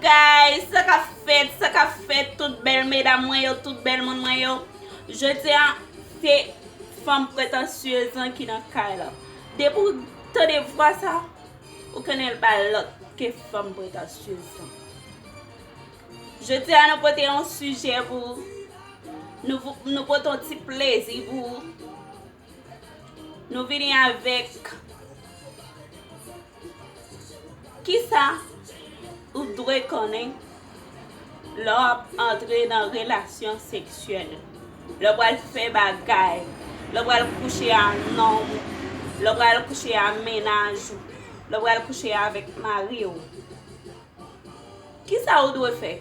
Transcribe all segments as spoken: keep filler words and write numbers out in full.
Guys, sa k ap fèt, sa k ap fèt, tout bèl medam mwen yo, tout bèl moun mwen yo. Jodi a, se fanm pretansyez lan ki nan kay la. Depi w tande vwa sa, ou konnen l pa lòt ke fanm pretansyez lan. Jodi a, nou pote yon sijè pou ou. Nou, nou pote yon ti plezi pou ou. Nou vini avèk kisa ou dwe konnen lè w ap antre nan relasyon seksyèl, lè w pral fè bagay, lè w pral kouche a nonm ou, lè w pral kouche a mennaj ou, lè w pral kouche avèk mari w. Kisa ou dwe fè?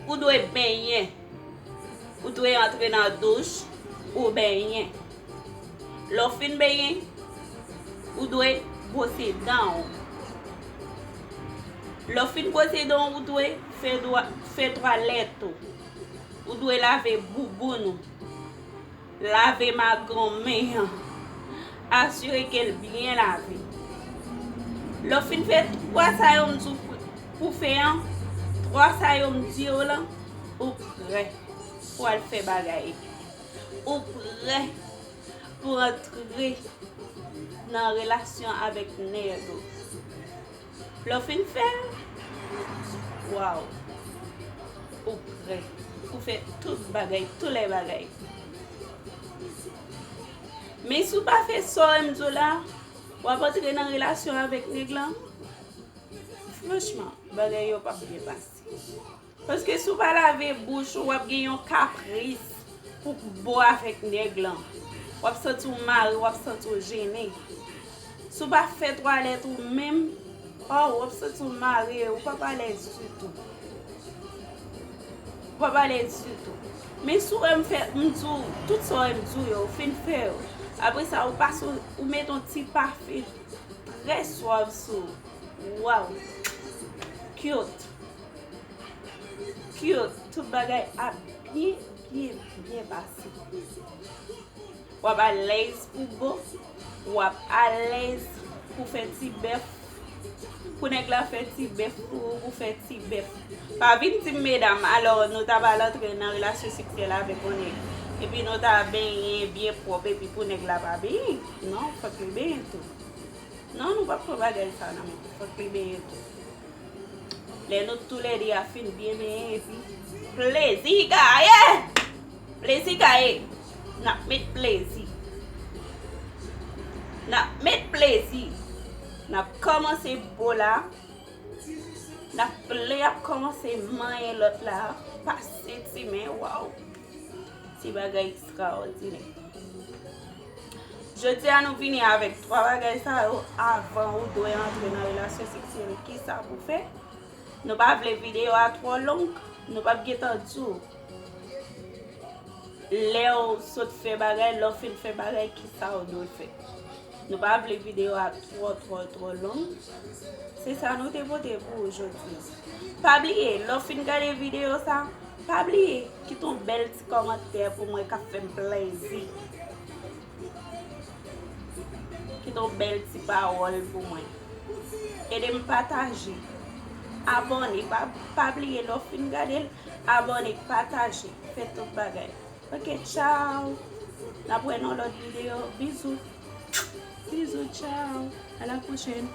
Ou dwe benyen. Ou dwe antre nan douch, ou benyen. Lè w fin benyen, ou dwe bwose dan w. Lè w fin bwose dan w, ou dwe fè dwa, fè twalèt ou. Ou dwe lave bouboun ou. Lave magonmen an. Asire ke l byen lave. Lè w fin fè twa sa yo m di w pou, pou fè an, twa sa yo m di w lan, ou prè pou al fè bagay. Ou prè pou antre nan relasyon avèk nèg ou. Lè w fin fè l, waw, ou prè pou fè tout bagay, tout lè bagay. Men si w pa fè sa w wè m di w la, w ap antre nan relasyon avèk nèg lan, franchman, bagay yo p ap byen pase. Paske si w pa lave bouch ou, w ap gen yon kapris pou bo avèk nèg lan. W ap santi w mare, w ap santi w jennen. Si w pa fè twalèt ou menm, oh, w ap santi w mare, ou p ap alèz ditou. Ou p ap alèz ditou. Men si w wè m fè, m di w, tout sa w wè m di w yo, ou fin fè yo. Apre sa, ou pase, ou met yon ti pafen trè swav sou ou. Waw! Cute! Cute, tout bagay ap byen, byen, byen pase. W ap alèz pou bo, w ap alèz pou fè ti bèf, pou nèg la fè ti bèf pou ou, pou fè ti bèf. Pa vin di m, medam, alò nou ta pral antre nan relasyon seksyèl avèk yon nèg, epi nou ta benyen byen pwòp, epi pou nèg la pa benyen. Non, fòk li benyen tou. Non, nou p ap pran bagay sa nan men. Fòk li benyen tou. Lè nou toulède a fin byen benyen, epi plezi gaye! Plezi gaye! N ap met plezi. N ap met plezi. N ap kòmanse bo la. N ap, lè y ap kòmanse manyen lòt la, pase ti men, waw! Ti bagay ekstraòdinè. Jodi a nou vini avèk twa bagay sa yo avan ou dwe antre nan relasyon seksyèl. Kisa pou fè? Nou pa vle videyo a twò long, nou p ap gentan di w. Lè w sot fè bagay, lè w fin fè bagay, kisa w dwe fè? Nou pa vle videyo a twò, twò, twò long. Se sa nou te pote pou ou jodi a. Pa bliye, lè w fin gade videyo sa, pa bliye kite yon bèl ti kòmantè pou mwen k ap fè m plezi. Kite yon bèl ti pawòl pou mwen. Ede m pataje. Abòne. Pa, pa bliye lè w fin gade l, abòne, pataje. Fè tout bagay. Ok, tchaw. N ap wè nan lòt videyo. Bizou. Bizou, tchaw. A la pwochèn.